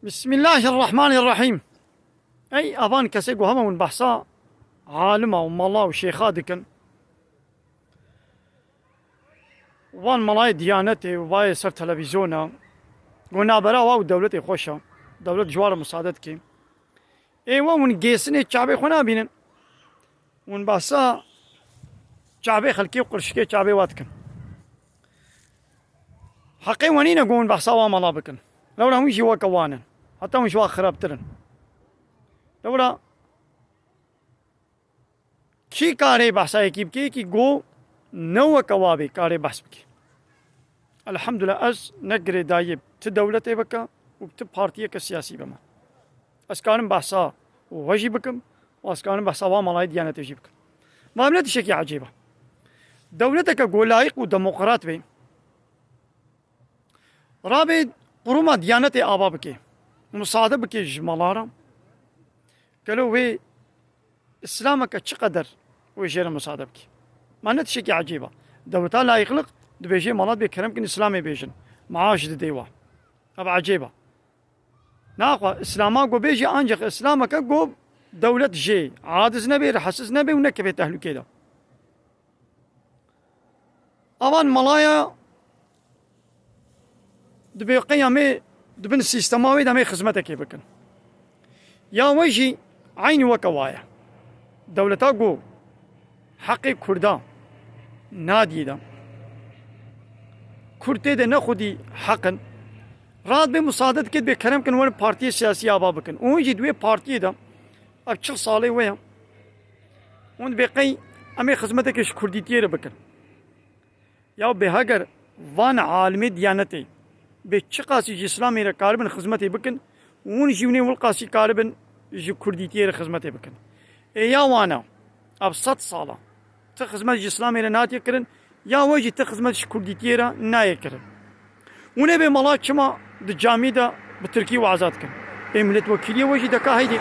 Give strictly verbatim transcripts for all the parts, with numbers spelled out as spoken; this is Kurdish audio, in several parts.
Bismillahirrahmanirrahîm. Ey avan kesê ku hema hûn behsa alima û mala û şêxa dikin, wan malayê diyanetê û vayê ser televîzyona, ku nabera wa û dewletê xweş e, dewlet ji wa re musade dike. Ê we hûn gêsinê çavê xwe nabînin. Hûn behsa çavê xelkê û qirşikê çavê wa dikin. Heqê we nîne ku hûn behsa wa mala bikin. Lewra hûn jî weke wan in. Heta hûn ji wa xirabtir in. Lewra kî karê behsa yekî bike, yekî ku ne weke wa bê karê behs bike. Elhamdulillah, ez ne girêdayiyê ti dewletê bike û ti partiyeke siyasî bime. Ez karim behsa we jî bikim û ez karim behsa wa malayê diyanetê jî bikim. Ma em ne tiştekî ecêb e. Dewleteke ku layîq û demokrat bê, rabê quruma diyanetê ava bike, musade bike ji mala re. Gelo wê îslameke çi qeder wê jê re musade bike? Ma ne tiştekî ecêb e. Dewleta layîqliq dibêje mala dibê kerem kin îslamê bêjin. Maaş didê wa. Ev ecêb e. Naxwe îslama ku bêjî ancak îslameke ku dewlet jê aciz nebe, rehsiz nebe û nekeve tehlûkê de. Avan malaya dibê qey em ê di bin sîstema wê de em ê xizmetekê bikin. Ya we jî eynî weke wa ye. Dewleta ku heqê Kurda nadiyê de, Kurd tê de ne xwedî heq in, radibê musade dike dibê kerem kin werin partiyê siyasî ava bikin. Û hûn jî di wê partiyê de ev çil salê we ye. Hûn dibê qey em ê xizmetekê ji Kurdîtiyê re bikin. Ya bê heger van alimê diyanetê bê çiqasî ji Îslamê re karibin xizmetê bikin, hûn jî hûnê wilqasî karibin ji Kurdîtiyê re xizmetê bikin. Ê ya wana, ev sed sala ti xizmet ji Îslamê re natiye kirin, ya we jî ti xizmet ji Kurdîtiyê re nayê kirin. Hûn ê bê mala çima di camî de bi Tirkî waza dikin? Ê milletwekîliyê we jî deka heydê.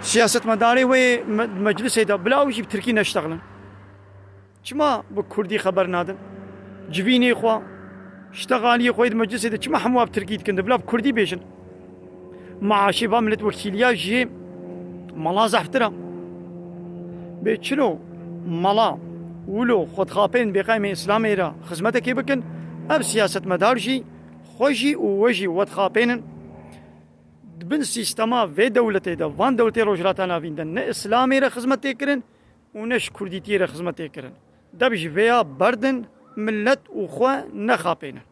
Siyasetmedarê we yê me-, meclisê de bila ew jî bi Tirkî neştexilin. Çima bi Kurdî xeber nadin? Civînê xwe, ştexaliyê xwe yê di meclisê de çima hemû bi Tirkî dikin? De bila bi Kurdî bêjin. Maaşê va milletwekîliya jî mala zehftir e. Bê çilo mala wilo xwe dixapên bê qey em ê Îslamê re xizmetekê bikin, ev siyasetmedar jî xwe jî û we jî we dixapênin. Di bin sîstema vê dewletê de, van dewletê Rojhilata Navîn de ne Îslamê re xizmet tê kirin û ne ji Kurdîtiyê re xizmet tê kirin. Deb ji vêya berdin, millet û xwe nexapênin.